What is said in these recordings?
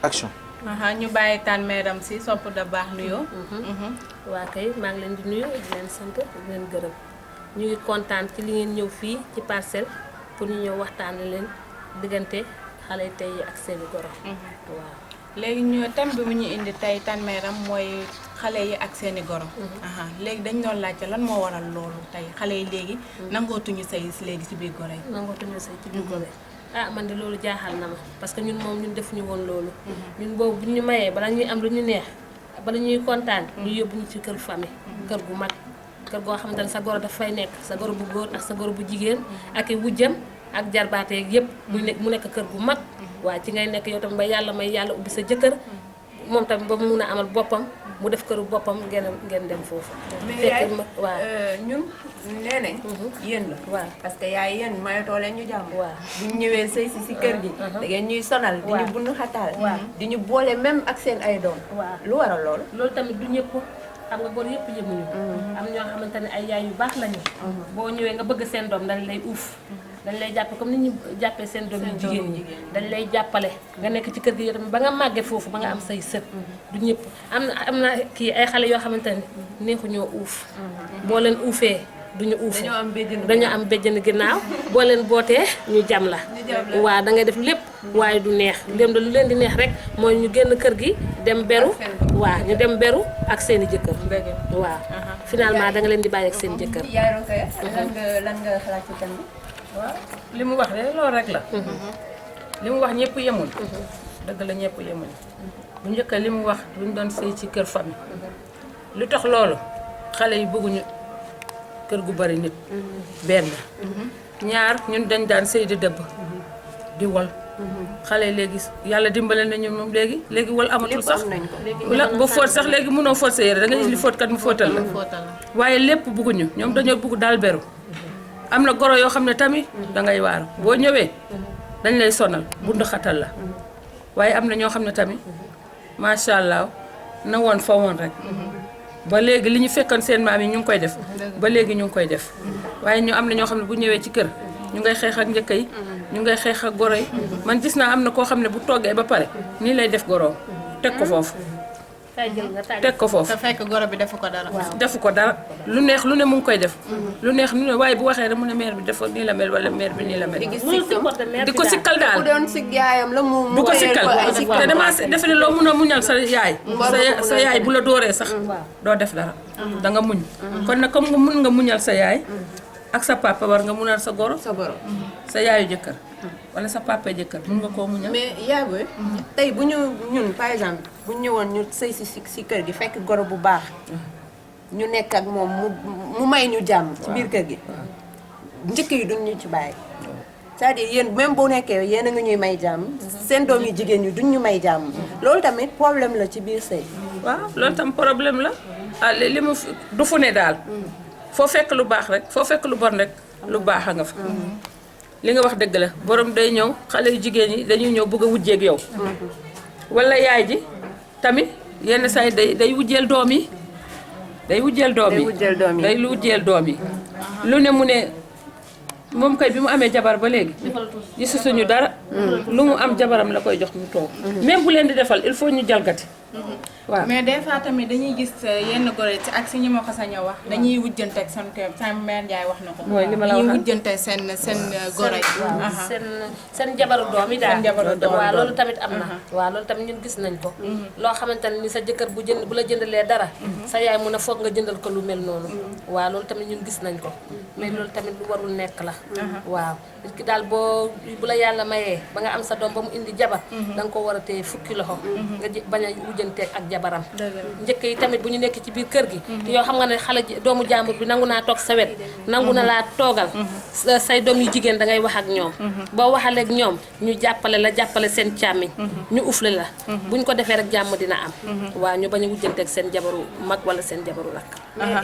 action. ñu bàyyi Tane Maram si sopp da baax nuyoo. waa kay maa ngi leen di nuyu di leen sant di leen gërëm ñu ngi kontaan ci li ngeen ñëw fii ci Parcelles pour ñu ñëw waxtaane leen diggante xale yi tey ak seeni goro. waaw léegi ñu thème bi mu ñu indi tey Tane Maram mooy xale yi ak seeni goro. léegi dañ doon laajte lan moo waral loolu tey xale yi léegi nangootuñu sëy léegi ci biir goro yi. nangootuñu sëy ci biir goro yi. man de loolu jaaxal na ma parce que ñun moom ñun defuñu woon loolu. ñun boobu bu ñu mayee bala ñuy am lu ñu neex bala ñuy kontaan. ñu yóbbu ñu ci kër famille. kër gu mag kër goo xamante ne sa goro daf fay nekk sa goro bu góor ak sa goro bu jigéen ak i wujjam ak jarbaateeg yëpp. mu nekk kër gu mag. waaye ci ngay nekk yow tamit ba yàlla may yàlla ubbi sa jëkkër moom tamit ba mu mun a amal boppam mu def këru boppam ngeen dem foofu. mais yaay waaw ñun nee nañ yéen la. waaw parce que yaay yéen mayatoo leen ñu jàmm. waaw bu ñu ñëwee sëy si kër gi. da ngeen ñuy sonal. di ñu bundu xataal. di ñu boole même ak seen ay doom. waaw lu waral loolu. loolu tamit du ñëpp xam nga góor yëpp yemuñu. am ñoo xamante ne ay yaay yu baax lañu. boo ñëwee nga bëgg seen doom dañ lay uuf. dañ lay jàppe comme ni ñu jàppee seen doom yu jigéen ñi dañ lay jàppale nga nekk ci kër gi yow tamit ba nga màggee foofu ba nga am say sët. du ñëpp am na kii ay xale yoo xamante ne neexuñoo uuf. boo leen uufee duñu uuf. dañoo am béjjën ginnaaw boo leen bootee ñu jam la. waaw da ngay def lépp waaye du neex léem da lu leen di neex rek mooy ñu génn kër gi dem beru. waaw ñu dem beru ak seen i jëkkër. waaw finalement da nga leen di bàyyi ak seen jëkkër. yaay Rokhaya lan nga xalaat ci thème bi. waaw li mu wax de loolu rek la. li mu wax ñëpp yemul. dëgg la ñëpp yemul. bu njëkk li mu wax duñ doon sëy ci kër famille. lu tax loolu xale yi bëgguñu kër gu bari nit. benn ñaar ñun dañ daan sëy di dëbb di wol. xale yi léegi yàlla dimbale nañu moom léegi wol amatul sax. ba fóot sax léegi mënoo fóot sa yére da nga gis li fóotkat mu fóotal la. waaye lépp bëgguñu ñoom dañoo bëgg daal beru. am na goro yoo xam ne tamit dangay waaru boo ñëwee dañ lay sonal bundu xatal la waaye am na ñoo xam ne tamit macha allah na woon fa woon rek ba léegi li ñu fekkoon seen maam yi ñu ngi koy def ba léegi ñu ngi koy def waaye ñu am na ñoo xam ne bu ñëwee ci kër ñu ngay xeex ak njëkk yi ñu ngay xeex ak goro yi man gis naa am na koo xam ne bu toggee ba pare nii lay def goroom teg ko foofu teg ko foofu te fekk goro bi defu ko dara. defu ko dara lu neex lu ne mu ngi koy def. lu neex lu ne waaye bu waxee rek mu ne mère bi dafa nii la mel wala mère bi nii la mel. di ko sikkal daal ku doon sig yaayam la mu du ko sikkal te dama defe ne loo mun a muñal sa yaay. sa yaay bu la dooree sax doo def dara. da nga muñ. kon nag comme nga mun nga muñal sa yaay ak sa papa war nga munal sa goro. sa yaayu jëkkër. wala sa papa jëkkër mun nga koo muñal. mais yaa booy tey bu ñu ñun par exemple bu ñu ñëwoon ñu sëy si kër gi fekk goro bu baax ñu nekk ak moom mu may ñu jàmm ci biir kër gi njëkk yi duñ ñu ci bàyyi c'est-à-dire yéen même boo nekkee yéen a ngi ñuy may jàmm seen doom yi jigéen ñi duñ ñu may jàmm loolu tamit problème la ci biir sëy. waaw loolu tam problème la li mu du fu ne daal foo fekk lu baax rek foo fekk lu bon rek lu baax a nga fa. li nga wax dëgg la borom day ñëw xale yu jigéen ñi dañuy ñëw bëgg a wujjeeg yow wala yaay ji tamit yenn saa yi day wujjeel doom yi day wujjeel doom yi lu ne mu ne moom kay bi mu amee jabar ba léegi gisu suñu dara lu mu am jabaram la koy jox mu toog même bu leen di defal il faut ñu jalgati waaw mais des fois tamit dañuy gis yenn goro ci ak si ñi ma ko sañ a wax dañuy wujjante ak seen kër sama mère Ndiaye wax na ko. mooy li ma la dañuy waxal wujjante seen goro yi. seen jabaru doom yi daal. seen jabaru doom waaw loolu tamit am na. waaw loolu tamit ñun gis nañ ko. loo xamante ne ni sa jëkkër bu la jëndalee dara. sa yaay mun a foog nga jëndal ko lu mel noonu. waaw loolu tamit ñun gis nañ ko. mais loolu tamit lu warul nekk la. waaw nit ki daal bu la yàlla mayee ba nga am sa doom ba mu indi jabar. da nga ko war a téye fukki loxo. nga bañ a wujjanteeg ak jabaram. njëkk yi tamit bu ñu nekk ci biir kër gi. te yow xam nga ne xale doomu jàmbur bi nangu naa toog sa wet. nangu na laa toogal. say doom yu jigéen da ngay wax ak ñoom. boo waxalee ak ñoom ñu jàppale seen càmmiñ. ñu ufle la. buñ ko defee rek jàmm dina am. waaw ñu bañ a wujjanteeg seen jabaru mag wala seen jabaru rakk.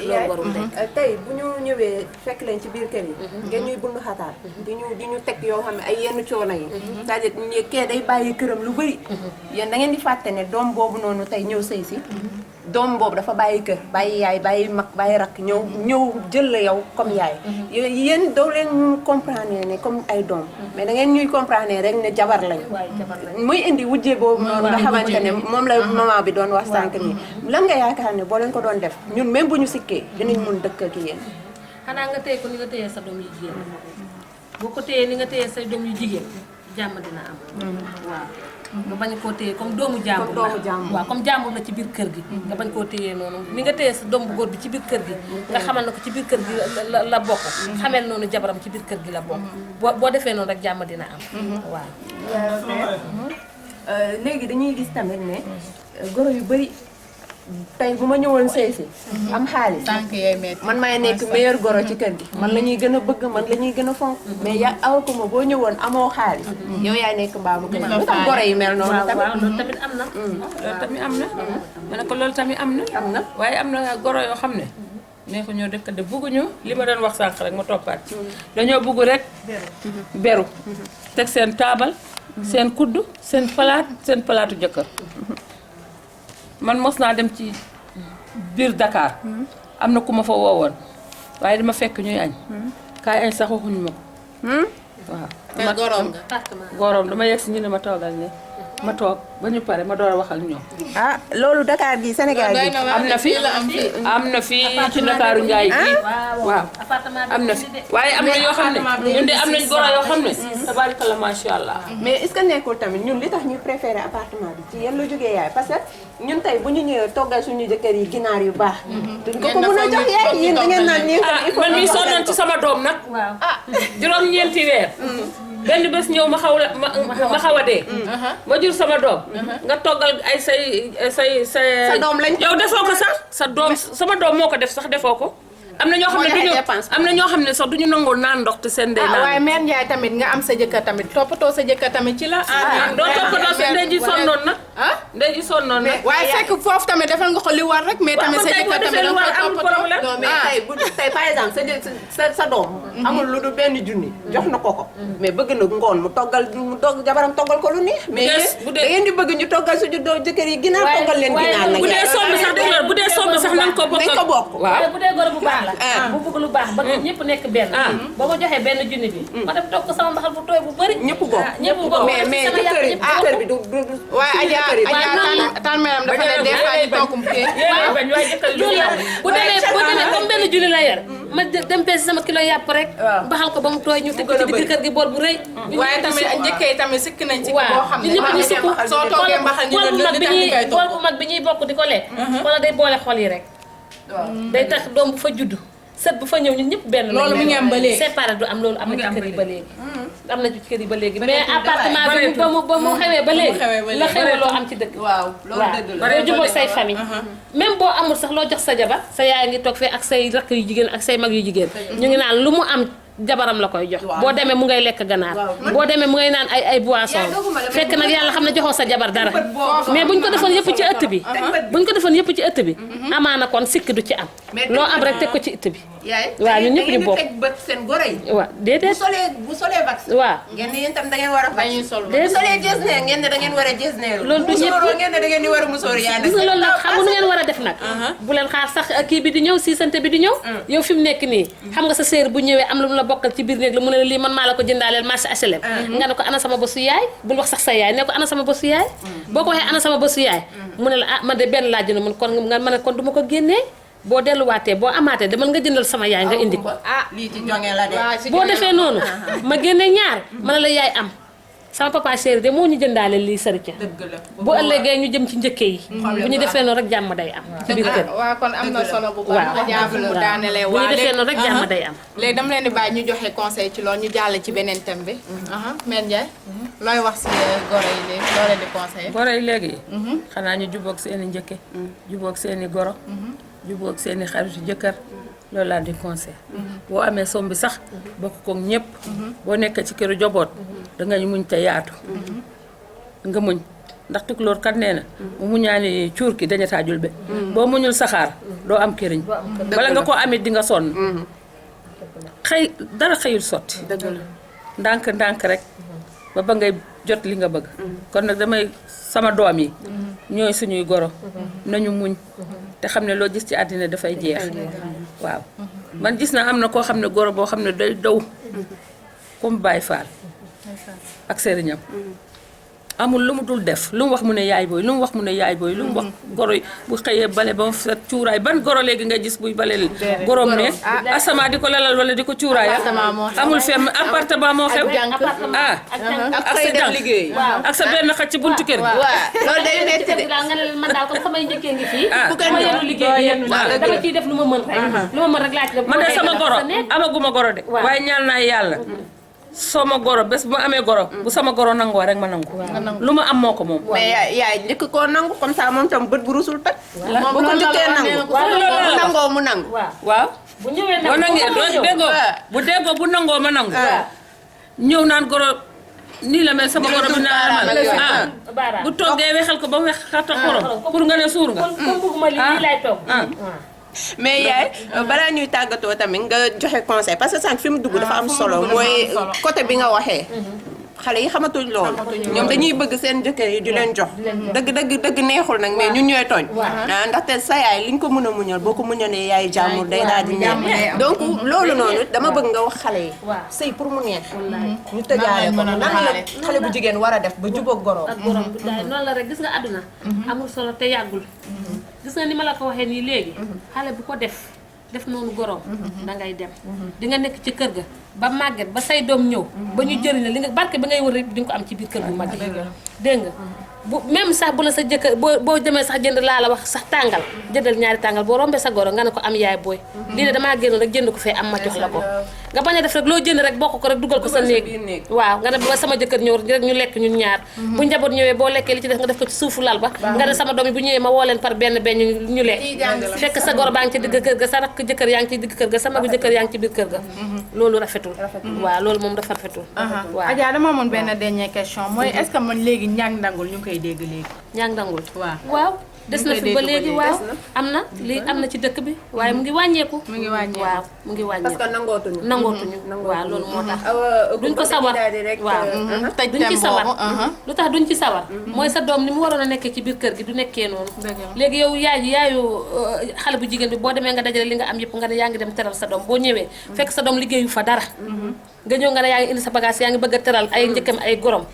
loolu warul nekk. tey bu ñu ñëwee fekk leen ci biir kër yi. ngeen ñuy bund xataal. di ñu teg yoo xam ne ay yenn coono yi. c'est-à-dire kee day bàyyi këram lu bëri. yéen da ngeen di fàtte ne doom boobu noonu tey ñëw sëy si doom boobu dafa bàyyi kër bàyyi yaay bàyyi mag bàyyi rakk ñëw jël la yow comme yaay yéen doo leen comprendre ne comme ay doom mais da ngeen ñuy comprendre rek ne jabar lañu muy indi wujje boobu noonu nga xamante ne moom la maman bi doon wax sànq nii lan nga yaakaar ne boo leen ko doon def ñun même bu ñu sikkee dinañ mun dëkk ak yéen xanaa nga téye ko ni nga téyee sa doom yu jigéen boo ko téyee ni nga téyee sa doom yu jigéen jàmm dina am waaw nga bañ koo téye comme doomu jàmbur la waaw comme jàmbur la ci biir kër gi nga bañ koo téyee noonu ni nga téyee sa doom bu góor bi ci biir kër gi nga xamal na ko ci biir kër gi la bokk xamel noonu jabaram ci biir kër gi la bokk boo defee noonu rek jàmm dina am waaw léegi dañuy gis tamit ne goro yu bëri tey bu ma ñëwoon sëy si am xaalis tànk yooyu metti man maay nekk meilleur goro ci kër gi man la ñuy gën a bëgg man la ñuy gën a fonk mais ya aw ko ma boo ñëwoon amoo xaalis yow yaay nekk mbaamu kër lu tax goro yi mel noonu tamit waaw loolu tamit am na loolu tamit am na ma ne ko loolu tamit am na waaye am na goro yoo xam ne neexu ñoo dëkk de bugguñu li ma doon wax sànq rek ma toppaat ci dañoo bugg rek beru teg seen taabal seen kudd seen palaatu jëkkër man mos naa dem ci biir Dakar am na ku ma fa woowoon waaye dama fekk ñuy añ kaay añ sax waxuñu ma ko waaw te goroom nga goroom dama yegg si ñu ne ma toogal ne ma toog ba ñu pare ma door a waxal ñoom ah loolu Dakar gi Sénégal gi am na fi ci Ndakaaru Njaay gi waaw am na fi waaye am na yoo xam ne ñun de am nañ goro yoo xam ne tabaarkalla macha allah mais est-ce que nekkul tamit ñun li tax ñu préféré appartement bi ci yéen la jógee yaay parce que ñun tey bu ñu ñëwee toggal suñu jëkkër yi ginaar yu baax duñ ko mën a jox yaay yéen da ngeen naan nii man mii sonnoon ci sama doom nag juróom-ñeenti weer benn bés ñëw ma xaw a dee ma jur sama doom nga toggal ay say sa doom lañ yow defoo ko sax sa doom sama doom moo ko def sax defoo ko am na ñoo xam ne duñu am na ñoo xam ne sax duñu nangoo naan ndox te seen day naan waaye mère Ndiaye tamit nga am sa jëkkër tamit toppatoo sa jëkkër tamit ci la doo toppatoo sa ndey ji sonnoon na ndey ji sonnoon na waaye fekk foofu tamit defal nga ko li war rek mais tamit sa jëkkër tamit da nga koy toppatoo non mais tey par exemple sa doom amul lu dul benn junni jox na ko mais bëgg na ngoon mu togg jabaram toggal ko lu neex mais da ngeen di bëgg ñu toggal suñu doo jëkkër yi ginaar toggal leen ginaar nag bu dee somb sax nañ ko bokk waaw bu dee goro bu baax bu bëgg lu baax ba ñëpp nekk benn ba ma joxee benn junni bi ma dem togg sama mbaxal bu tooy bu bëri ñëpp bokk mais jëkkër bi du waaye Adja tan meram dafa ne des fois ñu toogum kii bu demee comme benn junni la yor ma dem peese sama kilo yàpp rek baxal ko ba mu tooy ñu teg ci digg kër gi bool bu rëy waaye tamit njëkkee yi tamit sikk nañ ci boo xam ne ñëpp ñu sukk soo toogee mbaxal ñu ne bool bu mag bi ñuy bokk di ko lekk wala day boole xol yi rek day tax doom bu fa juddu sët bu fa ñëw ñun ñëpp benn loolu mi ngi am ba léegi séparé du am loolu am na ci kër yi ba léegi am na ci kër yi ba léegi mais appartement bi ba mu xewee ba léegi la xewee loo am ci dëkk waaw loolu dëgg la doo jubóog say famille même boo amul sax loo jox sa jabar sa yaay ngi toog fee ak say rakk yu jigéen ak say mag yu jigéen ñu ngi naan lu mu am jabaram la koy jox boo demee mu ngay lekk ganaar boo demee mu ngay naan ay boisson fekk nag yàlla xam ne joxoo sa jabar dara mais buñ ko defoon yëpp ci ëtt bi buñ ko defoon yëpp ci ëtt bi amaana kon sikk du ci am loo am rek teg ko ci ëtt bi waaw ñun ñëpp ñu bokk teg bët seen goro yi waaw déedéet bu solee vax waaw ngeen ne yéen tam da ngeen war a vax bu déedéet solee jesneer ngeen ne da ngeen war a jesneer loolu du ñëpp musóoroo ngeen ne da ngeen di war a musóor yaay gis nga loolu nag xam nga nu ngeen war a def nag bu leen xaar sax kii bi di ñëw siisante bi di ñëw yow fi mu nekk nii xam nga sa séer bu ñëwee am lu mu la bokkal ci biir néeg la mu ne lii man maa la ko jëndaaleel marché HLM nga ne ko ana sama bosu yaay bul wax sax sa yaay ne ko ana sama bosu yaay boo ko waxee ana sama bosu yaay mu ne la ah man de benn laa jënd mun kon nga mën a kon du ma ko génnee boo delluwaatee boo amaatee demal nga jëndal sama yaay nga indi ko lii ci jonge la de boo defee noonu ma génne ñaar ma ne la yaay am sama papa chéri de moo ñu jëndaale lii sari ca bu ëllëgee ñu jëm ci njëkke yi bu ñu defee noonu rek jàmm day am ci biir kër waaw kon am na solo bu baax la jaaful mu daanelee bu ñu defee noonu rek jàmm day am léegi dama leen di bàyyi ñu joxe conseil ci loolu ñu jàll ci beneen thème bi Mère Ndiaye looy wax si goro yi léegi loo leen di conseil goro yi léegi xanaa ñu jubóog seen i njëkke jubóog seen i goro jubóog seen i xaritu jëkkër loolu laa di conseil boo amee som bi sax bokk koog ñëpp boo nekk ci këru joboot dangay muñ te yaatu nga muñ ndax tukulóor kat nee na mu muñaani cuur ki daña taajul be boo muñul saxaar doo am këriñ bala nga ko amit di nga sonn xëy dara xëyul sotti ndànk rek ba ngay jot li nga bëgg kon nag damay sama doom yi ñooy suñuy goro nañu muñ te xam ne loo gis ci àddina dafay jeex waaw man gis naa am na koo xam ne goro boo xam ne day daw comme Baye Fall ak sëriñam amul lu mu dul def lu mu wax mu ne yaay booy lu mu wax mu ne yaay booy lu mu wax goro yi bu xëyee bale ba mu set cuuraay ban goro léegi nga gis buy baleel gorom ne asama di ko lalal wala di ko cuuraayal amul fenn appartement moo xew ak sa jàng liggéey ak sa benn xaj ci buntu kër gi loolu day metti de nga ne leen man daal comme samay njëkkee ngi fii ma yenu liggéey yëpp dama ciy def lu ma mën rek lu ma mën rek laa ci def man de sama goro amaguma goro de waaye ñaan naa yàlla sama goro bés bu ma amee goro bu sama goro nangoo rek ma nangu lu ma am moo ko moom mais yaay njëkk koo nangu comme ça moom tam bët bu rusul toj bu ko njëkkee nangu bu nangoo mu nangu waaw bu ñëwee nag boo nangee déggoo bu déggoo bu nangoo ma nangu ñëw naan goro nii la mel sama goro bi naa amal bu toggee wexal ko ba wex xarta xorom pour nga ne suur nga comme bëgguma lii lay toog mais yaay balaa ñuy tàggatoo tamit nga joxe conseil parce que sànq fi mu dugg dafa am solo mooy côté bi nga waxee xale yi xamatuñ loolu ñoom dañuy bëgg seen jëkkër yi di leen jox dëgg neexul nag mais ñun ñooy tooñ ndaxte sa yaay liñ ko mën a muñal boo ko muñalee yaay jàmmur day daal di neex donc loolu noonu dama bëgg nga wax xale yi sëy pour mu neex ñu tëjaale ko nan la xale bu jigéen war a def ba jubóog goroom ak borom bu daay noonu la rek gis nga àdduna amul solo te yàggul gis nga ni ma la ko waxee nii léegi xale bu ko def noonu gorom dangay dem di nga nekk ci kër ga ba màgget ba say doom ñëw ba ñu jëriñ la li nga barke ba ngay wër rek di nga ko am ci biir kër bu mag dégg nga bu même sax bu la sa jëkkër boo demee sax jënd laa la wax sax tàngal jëndal ñaari tàngal boo rombee sa goro nga ne ko am yaay booy lii de damaa génn rek jënd ko fee am ma jox la ko nga bañ a def rek loo jënd rek bokk ko rek dugal ko sa néeg waaw nga ne ba sama jëkkër ñëw rek ñu lekk ñun ñaar bu njaboot ñëwee boo lekkee li ci def nga def ko ci suufu lal ba nga ne sama doom yi bu ñëwee ma woo leen par benn ñu lekk fekk sa goro baa ngi ci digg kër ga sa rakk jëkkër yaa ngi ci digg kër ga sa magu jëkkër yaa ngi ci biir kër ga loolu rafetul waaw loolu moom dafa rafetul waaw Adja dama amoon benn dernière question mooy est-ce que man léegi ñàng ndangul ñu ngi koy dégg léegi ñaa ngi dangul waaw des na fi ba léegi waaw am na lii am na ci dëkk bi waaye mu ngi wàññeeku waaw mu ngi wàññeeku parce que nangootuñu waaw loolu moo tax duñ ko sawar waaw duñ ci sawar lu tax duñ ci sawar mooy sa doom ni mu waroon a nekkee ci biir kër gi du nekkee noonu léegi yow yaayu xale bu jigéen bi boo demee nga dajale li nga am yëpp nga ne yaa ngi dem teral sa doom boo ñëwee fekk sa doom liggéeyu fa dara nga ñëw nga ne yaa ngi indi sa bagage yaa ngi bëgg a teral ay njëkkam ay gorom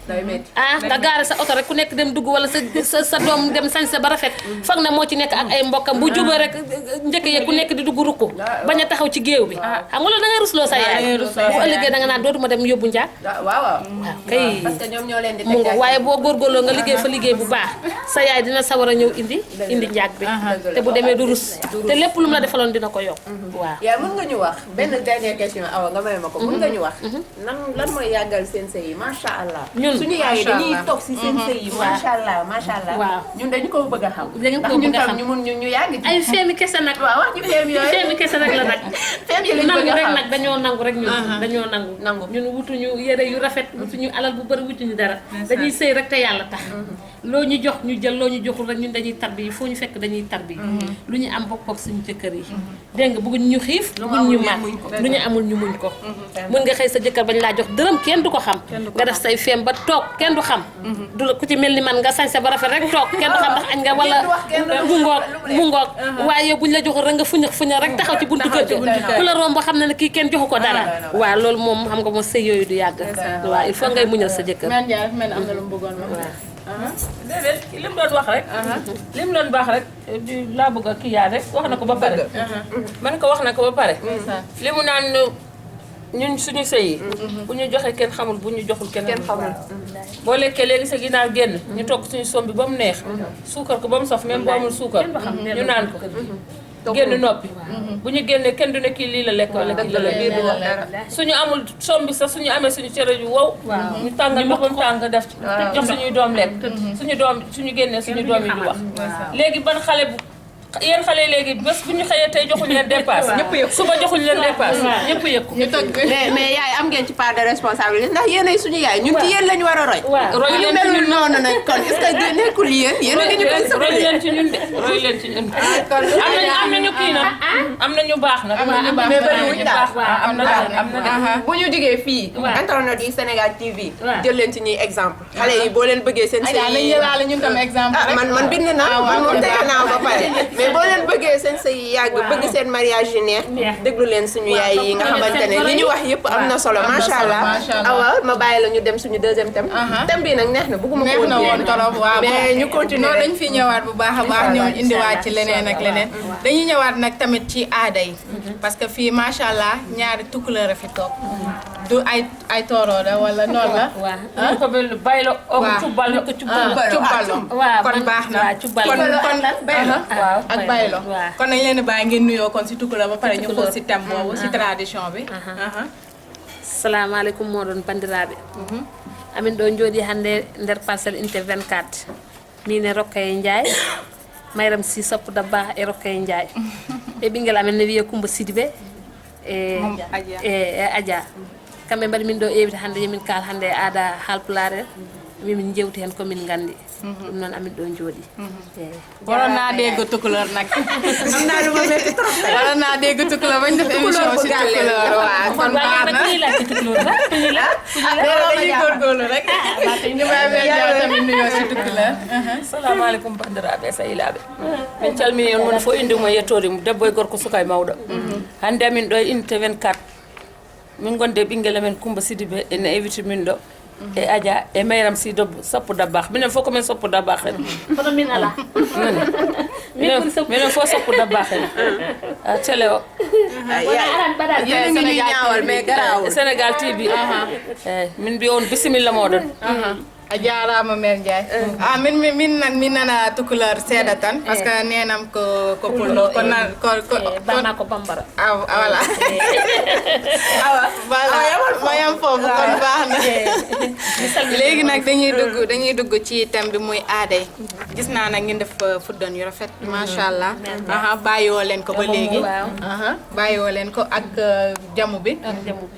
nga gaare sa oto rek ku nekk dem dugg wala sa doom dem sañse ba rafet foog na moo ci nekk ak ay mbokkam bu juba rek njëkk ye ku nekk di dugg rukku bañ a taxaw ci géew bi xam nga loolu da ngay rusloo sa yaay bu ëllëgee da nga naan dootuma dem yóbbu njaag waaw kay parce que ñoom ñoo leen di mu nga waaye boo góorgóorloo nga liggéey fa liggéey bu baax sa yaay dina sawar a ñëw indi njaag bi te bu demee du rus te lépp lu mu la defaloon dina ko yokk waaw yaa mën nga ñu wax benn dernière question awa nga may ma ko mën nga ñu wax lan mooy yàggal seen sëy yi macha allah ñun suñu yaay yi dañuy toog si seen sëy yi macha allah waaw ñun dañu ko bëgg a xam dañu ko bëgg a xam ñu mun ñu yàgg ci ay feemi kese nag waaw wax ñu feem yooyu feemi kese rek la nag feem yi lañ nangu bëgg a rek xam nag dañoo nangu rek ñun dañoo nangu ñun wutuñu yére yu rafet wutuñu alal bu bëri wutuñu dara dañuy sëy rek te yàlla tax loo ñu jox ñu jël loo ñu joxul rek ñun dañuy tarbi yi foo ñu fekk dañuy tarbi lu ñu am bokk ak suñu jëkkër yi dégg nga bëgguñ ñu xiif bëgguñ ñu mar lu ñu amul ñu muñ ko mën nga xëy sa jëkkër bañ laa jox dërëm kenn du ko xam nga def say feem ba toog kenn du xam du la ku ci mel ni man nga sañse ba rafet rek toog kenn du xam ndax añ nga wala mu ngoog waaye yow buñ la joxul rek nga fuña rek taxaw ci buntu kër ga ku la romb xam na ne kii kenn joxu ko dara waaw loolu moom xam nga moom sëy yooyu du yàgg waaw il faut ngay muñal sa jëkkër man Ndiaye dafa mel ni am na lu mu bëggoon déedéet li mu doon wax rek li mu doon baax rek laa bëgg a kii yaa rek wax na ko ba pare man ko wax na ko ba pare li mu naan ñun suñu sëy yi bu ñu joxee kenn xamul bu ñu joxul kenn xamul boo lekkee léegi sa ginaar génn ñu togg suñu som bi ba mu neex suukar ko ba mu saf même boo amul suukar ñu naan ko génn noppi bu ñu génnee kenn du ne kii lii la lekk wala kii la lekk biir du wax suñu amul som bi sax suñu amee suñu cere yu wow ñu tàngal ndox ba mu tàng def ci jox suñuy doom lekk suñu génnee suñu doom yi du wax léegi ban xale bu yéen xale léegi bés bu ñu xëyee tey joxuñu leen dépasse. ñëpp yëg suba joxuñu leen dépasse. ñëpp yëg ko. ñu toj mais yaay am ngeen ci part de responsabilité ndax yéenay suñu yaay ñun ci yéen lañu war a roy. roy ñu leen ci melul ñun noonu nag kon est-ce que nekkul yéen a ngi ñu koy roy leen ci ñun de roy leen ci ñun. am nañu kii nag. am nañu baax nag. mais bëriwuñ daal am na bu ñu jógee fii internet yi Sénégal TV jël leen ci ñuy exemple xale yi boo leen bëggee seen sëy lañ jëlaale ñun tam exemple rek. man bind naa man moom tege naa ba pare mais boo leen bëggee seen sëy yàgg bëgg seen mariage yi neex déglu leen suñu yaay yi nga xamante ne li ñu wax yëpp am na solo macha allah awa ma bàyyi la ñu dem suñu deuxième thème thème bi nag neex na bëgguma ko neex na woon torop waaw mais ñu continuer noonu dañ fi ñëwaat bu baax a baax ñëw indiwaat ci leneen ak leneen dañuy ñëwaat nag tamit ci aada yi parce que fii macha allah ñaari tukkuleur a fi toog du ay toorooda wala noonu la waaw ko bel baylo o cubbal ko cubbalo kon baax na kon ak baylo kon nañ leen di bàyyi ngeen nuyoo kon si tukkuleur ba pare ñu xool si thème boobu si tradition bi assalamu aleykum moɗon bandiraɓe amin ɗo jooɗi hannde nder parcelle unité 24 min e Rokhaya Ndiaye Mayram Sy Sappo Dabakh e Rokhaya Ndiaye e ɓinguel amen ne wiye Coumba Sidibé e Adja kamɓe mbaɗi min ɗo ewide hannde yomin kaal hannde e aada Haalpulaar mimin jewti hen komin gandi ɗum noon amin ɗo jooɗi waroon naa dégg tukkuleur nag am naa lu ma metti trop waroon naa dégg tukkuleur bañ def émission si tukkuleur waaw kon baax na dañuy góorgóorlu rek ñu bàyyi leen jaw tamit nuyoo si tukkuleur assalamu aleykum bandiraɓe e sehilaaɓe min calmini on mono fof indimo yettode mum debbo e gorko suka e mawɗo hannde amin ɗo e unité 24 min gonde ɓinguel amen Coumba Sidibé ene invite min ɗo e Adja e Mayram Sy Sappo Dabakh minen fof komin Sappo Dabakh en kono min ala minen fof Sappo Dabakh en télé o yéen a ngi ñuy ñaawal mais garaawul Sénégal TV eyi min mbi on bisimilla moɗon a jaaraama mère Ndiaye min nag min nana tukkuleur seeɗa tan par ce que nenam ko pullo ko bana ko bambara voilà voilà ma yam foofu kon baax na léegi nag dañuy dugg ci thème bi muy aada yi gis naa nag ngeen def fuddan yu rafet macha allah bàyyiwoo leen ko ba léegi bàyyiwoo leen ko ak jamu bi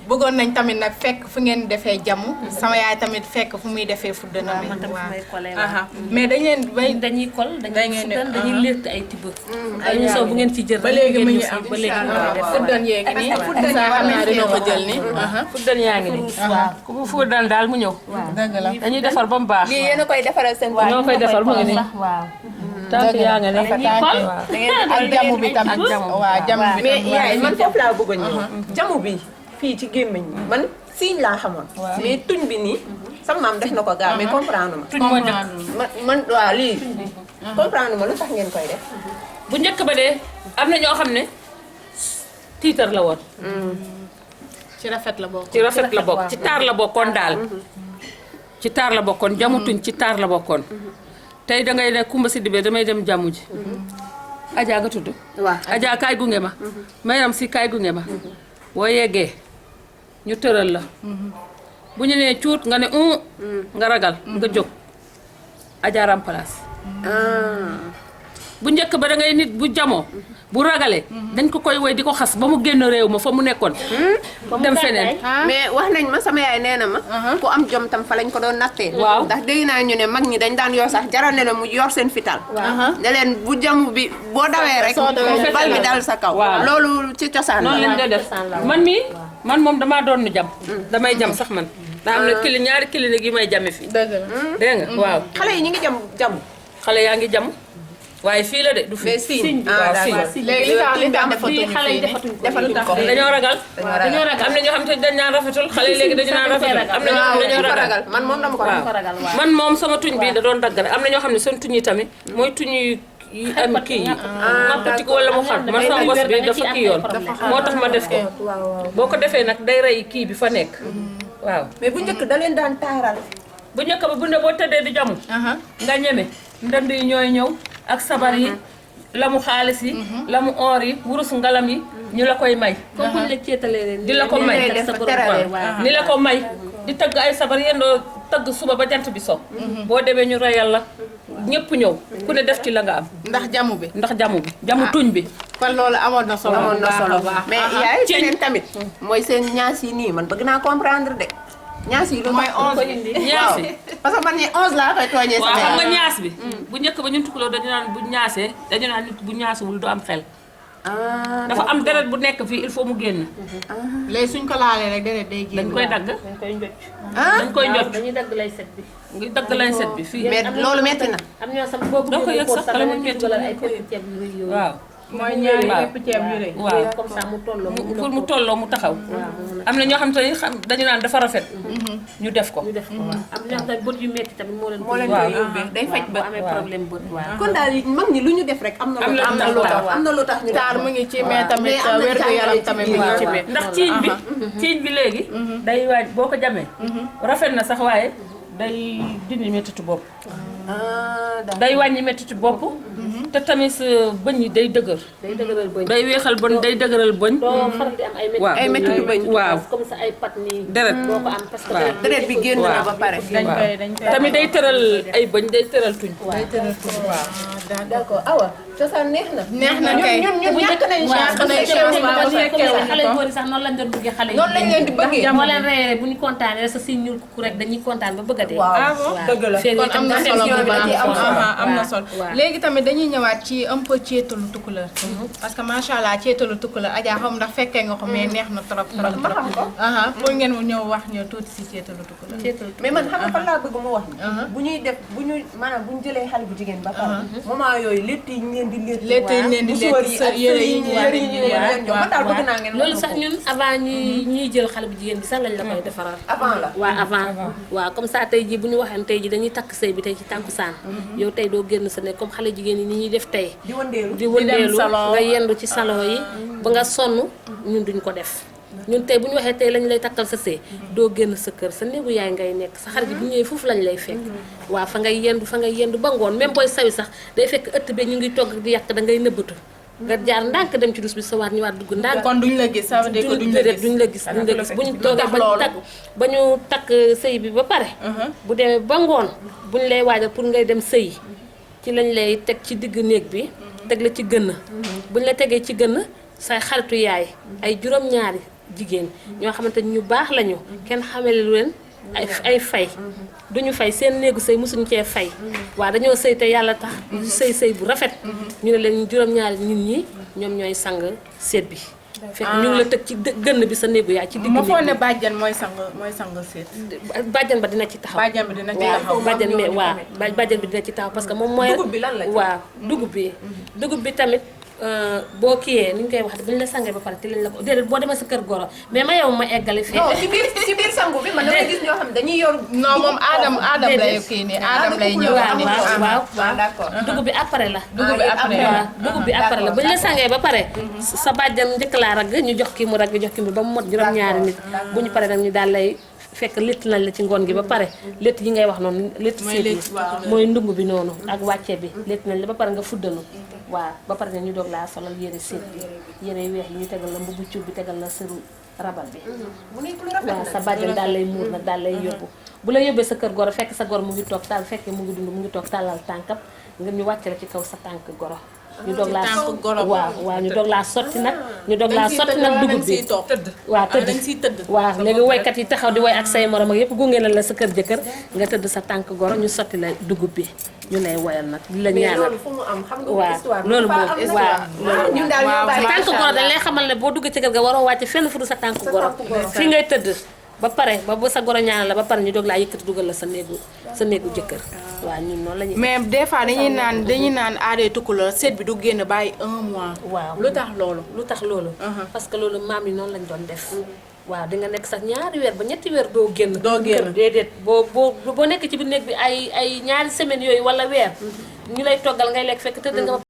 bëggoon nañ tamit nag fekk fu ngeen defee jamu sama yaay tamit fekk fu muy defee fuddanam bi mais dañuy kol dañuy létt ay tibb dañu soo bu ngeen ci jël ba léegi mu ngi am ba léegi fuddan yee ngi nii xam naa dina ko jël ni fuddan yaa ngi nii ku mu fuddan daal mu ñëw dëgg la dañuy defar ba mu baax lii yéen a koy defaral seen ñoo koy defar mu ngi nii waaw tànk yaa nga ne ak jamu bi tamit waaw jamu bi mais yaay man foofu laa bëgg a ñëw jamu bi fii ci gémmiñ man siiñ laa xamoon mais tuñ bi nii sama maam def na ko gaaw mais comprendre ma tuñ moo njëkk man waaw lii comprendre ma lu tax ngeen koy def bu njëkk ba de am na ñoo xam ne tiitar la woon ci rafet la bokk ci rafet la bokk ci taar la bokkoon daal ci taar la bokkoon jamu tuñ ci taar la bokkoon tey dangay ne Coumba Sidibé damay dem jàmmu ji Adja nga tudd waaw Adja kaay gunge ma Mayram Sy kaay gunge ma boo yeggee ñu tëral la bu ñu nee cuut nga ne nga ragal nga jóg Adja remplace bu njëkk ba da ngay nit bu jamoo bu ragalee dañ ko koy woy di ko xas ba mu génn réew ma fa mu nekkoon dem feneen mais wax nañ ma sama yaay nee na ma ku am jom tam fa lañ ko doon nattee waaw ndax dégg naa ñu ne mag ñi dañ daan yor sax jaral ne mu yor seen fital ne leen bu jamu bi boo dawee rek bal bi dal sa kaw loolu ci cosaan noonu lañ da def man moom damaa doon jam damay jam sax man daa am na ñaari clinique yi may jame fii dégg nga waaw xale yi ñu ngi jamu xale yaa ngi jam waaye fii la de du fi signe léegi li tax defatuñ ko dañoo ragal am na ñoo xam te dañ naan rafetul xale yi léegi dañu naan rafetul am na ñoo xam ne dañoo ragal man moom dama ko ragal man moom sama tuñ bi da doon dagg rek am na ñoo xam ne seen tuñ yi tamit mooy tuñ yi am kii yi nappati ko wala mu xar man sama bos bi dafa kii yoon moo tax ma def ko boo ko defee nag day rey kii bi fa nekk waaw mais bu njëkk da leen daan taaral bu njëkk ba bu ne boo tëddee di jamu nga ñeme ndënd yi ñooy ñëw ak sabar yi la mu xaalis yi la mu or yi wurus ngalam yi ñu la koy may comme buñ la ceetalee leen di la ko may ni la ko may di tëgg ay sabar yendoo tëgg suba ba jant bi so boo demee ñu reyal la ñëpp ñëw ku ne def ci la nga am ndax jamu bi. ndax jamu tuñ bi kon loolu amoon na solo. amoon na solo mais yaay Ci- beneen tamit mooy seen ñaas yi nii man bëgg naa comprendre de ñaas yi lu mooy tax 11 bi. ñaas yi parce que man ni 11 laa koy tooñee waaw xam sama nga ñaas bi bu njëkk ba ñun tukuloo dañu naan bu ñaasee dañu naan nit bu ñaasuwul du am xel ah dafa am deret bu nekk fii il faut mu génn léegi suñ ko laalee rek deret day génn. dañ koy dagg dañ koy njoj dañ koy waaw njot dañuy dagg lay set bi ngi dagg lañ set bi fii mais loolu metti na am ñoo sax boo doo ko bëggee yëg ko sax sax kala dama muy ñu metti dugalal ay pepp ceeb yu rëy yooyu waaw mooy ñaari waaw. lépp ceeb yu rëy. waaw comme ça mu tolloo pour mu tolloo mu taxaw am na ñoo xam te ni dañu naan dafa rafet ñu def ko ñu def ko waaw am ñoo xam ne bët yu metti tamit moo leen koy yóbbee day faj boo ba amee problème bët waaw kon daal mag ñi lu ñu def rek am na lu tax am na lu tax ñu def taar mu ngi ci mais tamit mais am na wérgu yaram tamit mu ngi ci biir. ndax ciiñ bi léegi day waaj boo ko jamee rafet na sax waaye day dindi mettitu bopp ah d'accord day wàññi mettitu bopp te tamit sa bëñ yi day dëgër day dëgëral bëñ day weexal bëñ day dëgëral bëñ doo faral di am ay métti waaw. ay métti yu bëñ waaw comme ça ay pat nii deret doo ko am parce que waaw. deret bi génn na ba pare dañ koy tamit day tëral ay bëñ day tëral tuñ d'accord awa cosaan neex na neex na kay. ñun ñàkk nañ chance nañ chance waaw fekkee wuñu xale ko. góor yi sax noonu lañ doon bëggee xale yi noonu lañ leen di bëggee moo leen reere bu ñu kontaanee sa si ñuul kuku rek dañuy kontaan ba bëgg a dee waaw ah bon dëgg la Féer yi kon am na tam solo seen bu baax am solo. am na solo waaw. léegi tamit dañuy ñëwaat ci un peu ceetalu tukkuleur parce que macha allah ceetalu tukkuleur Adja xam ndax fekkee nga ko mais neex na trop trop ma xam ko. trop pour ngeen ñëw wax ñu tuuti si ceetalu tukkuleur mais man xam nga fan laa bëgg mu wax bu ñuy def bu ñu maanaam bu ñu jëlee xale bu jigéen ba pare moment yooyu létt yi ñu leen di létt létt yi ñu leen di musóor létt yi sa ak yére sëy yi ñu leen di leen jox man daal bëgg naa ngeen loolu sax ñun avant ñuy jël xale bu jigéen bi sax lañ la koy defaral avant la waaw avant waaw comme ça tey jii bu ñu waxee tey jii dañuy takk sëy bi tey ci tànku saan yow tey doo génn sa nekk comme xale jigéen yi ni ñuy def tey di wëndeelu di wëndeelu salon. nga yendu ci salon yi ba nga sonn ñun duñ ko def ñun tey bu ñu waxee tey lañ lay takkal sa sëy doo génn sa kër sa néegu yaay ngay nekk sa xarit bu ñëwee foofu lañ lay fekk waaw fa ngay yendu ba ngoon même booy sawi sax day fekk ëtt bi ñu ngi togg di yàq da ngay nëbbatu nga jaar ndànk dem ci dus bi sa waat ñëwaat dugg ndànk kon duñ la gis ça veut dire que duñ la gis duñ la gis bu ñu toogee ba ñu takk sëy bi ba pare bu demee ba ngoon bu ñu lay waajal pour ngay dem sëy ci lañ lay teg ci digg néeg bi teg la ci gënn bu ñu la tegee ci gënn say xaritu yaay ay juróom-ñaari jigéen ñoo xamante ni ñu baax lañu kenn xamele lu leen ay fay duñu fay seen néegu sëy mosuñu cee fay waaw dañoo sëy te yàlla tax sëy bu rafet ñu ne leen juróom-ñaari nit ñi ñoom ñooy sang seet bi fekk ñu ngi la tëg ci gënn bi sa néegu yaay ci digg ma néeg foog bi ne bàjjan mooy sang seet bàjjan ba dina ci taxaw bàjjan bi dina ci waaw taxaw bàjjan mais waaw bàjjan bi dina ci taxaw parce que moom mooy dugub bi lan la ci? waaw dugub bi tamit boo kiyee ni ñu koy wax bu ñu la sangee ba pare te lañ la ko déedéet boo demee sa kër goro mais ma yow ma eggali fii non ci biir sangu bi man dama gis ñoo xam ne dañuy yor non moom Adam lay kii nii Adam lay ñëw waaw d'accord dugub bi après la dugub bi après waaw dugub bi après la bu ñu la sangee ba pare sa bàjjan njëkk laa ragg ñu jox kii mu ragg jox kii mu ba mu mot juróom-ñaari nit bu ñu paree nag ñu daal lay fekk létt nañ la ci ngoon gi ba pare létt yi ngay wax noonu létt seet yi mooy ndungu bi noonu ak wàcce bi létt nañ la ba pare nga fuddanu waaw ba pare ñu doog laa solal yére seet bi yére weex yi ñu tegal la mbubu cuub bi tegal la sëru rabal bi mu nekk lu rafet waaw sa bàjjan daal lay muur nag daal lay yóbbu bu la yóbbee sa kër goro fekk sa goro mu ngi toog taal fekkee mu ngi dund mu ngi toog tàllal tànkam nga ñu wàcce la ci kaw sa tànk goro ñu doog laa tànk goro waaw ñu doog laa sotti nag ñu doog laa sotti nag dugub bi tëdd waaw tëdd dañ siy tëdd waaw léegi woykat yi taxaw di woy ak say morom ak yëpp gunge na la sa kër jëkkër nga tëdd sa tànk goro ñu sotti la dugub bi ñu lay woyal nag di la mais ñaanal loolu fu mu am xam nga waaw histoire loolu moom waaw ñun daal ñoo bàyyi tànk goro dañ lay xamal ne boo duggee ci kër ga waroo wàcc fenn fu dul sa tànk goro fii ngay tëdd ba pare ba sa goro ñaanal la ba pare ñu doog laa yëkkati dugal la sa néegu jëkkër waaw ñun noonu la ñuy mais des fois dañuy naan aaday tukkuleur seet bi du génn bàyyi 1 mois waaw lu tax loolu lu tax loolu parce que loolu maam yi noonu lañ doon def waaw di nga nekk sax ñaari weer ba ñetti weer doo génn Doo génn. déedéet boo nekk ci biir néeg bi ay ñaari semaines yooyu wala weer ñu lay toggal ngay lekk fekk tëdd nga ba